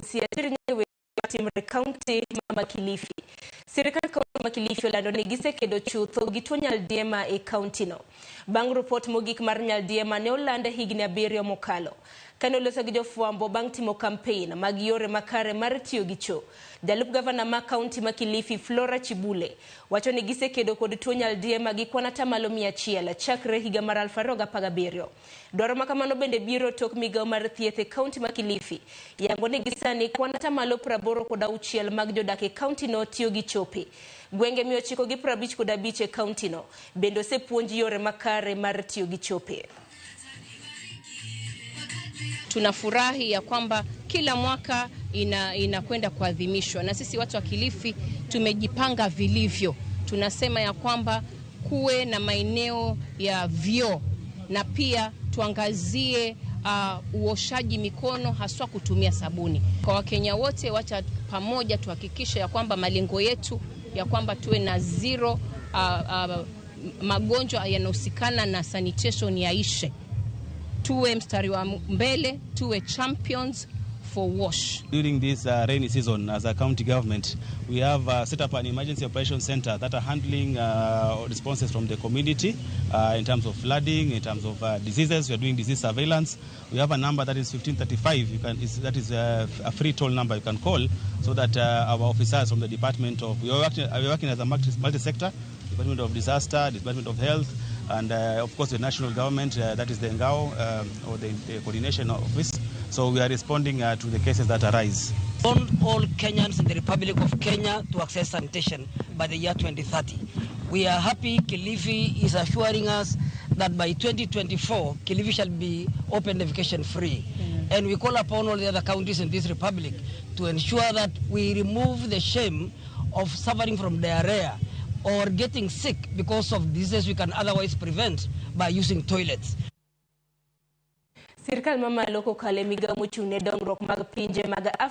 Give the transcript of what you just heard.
Busia timre kaunti ma Kilifi. Sirkal kaunti ma Kilifi olando ni gisekedo chutho gi tuo nyaldiema e kaunti no. Bang' ripot mogik mar nyaldiema ne oland higni 7 mokalo. Kane oloso gi jofwambo bang' timo kampein mag yore makare mar tiyo gi choo. Jalup gavana ma kaunti ma Kilifi Flora Chibule wacho ni gisekedo kod tuo nyaldiema gi kwan atamalo 100 chakre higa mar 2017. Dwaro ma kamano bende biro tok migawo mar thieth e kaunti ma Kilifi yango ni gisani kwan atamalo 86 mag jodak e kaunti no tiyo gi chope. Gwenge 955 e kaunti no bende osepuonj yore makare mar tiyo gi chope. Tunafurahi ya kwamba kila mwaka inakwenda kuadhimishwa, na sisi watu wa Kilifi tumejipanga vilivyo. Tunasema ya kwamba kuwe na maeneo ya vyoo na pia tuangazie uoshaji mikono haswa kutumia sabuni. Kwa Wakenya wote, wacha pamoja tuhakikishe ya kwamba malengo yetu ya kwamba tuwe na zero magonjwa yanayohusikana na sanitation yaishe. Tuwe mstari wa mbele, tuwe champions for wash. During this rainy season, as a county government, we have set up an emergency operation center that are handling responses from the community in terms of flooding, in terms of diseases. We are doing disease surveillance. We have a number that is 1535. That is a free toll number you can call, so that our officers from the department of, we are working as a multi-sector, Department of Disaster, Department of Health, and of course the national government, that is the NGAO, or the coordination office. So we are responding to the cases that arise. Want all Kenyans in the Republic of Kenya to access sanitation by the year 2030. We are happy Kilifi is assuring us that by 2024, Kilifi shall be open defecation free. And we call upon all the other counties in this republic to ensure that we remove the shame of suffering from diarrhea or getting sick because of diseases we can otherwise prevent by using toilets. Sirkal mamalo kokalo e migawo mochung' ne dongruok mag pinje mag Afrika.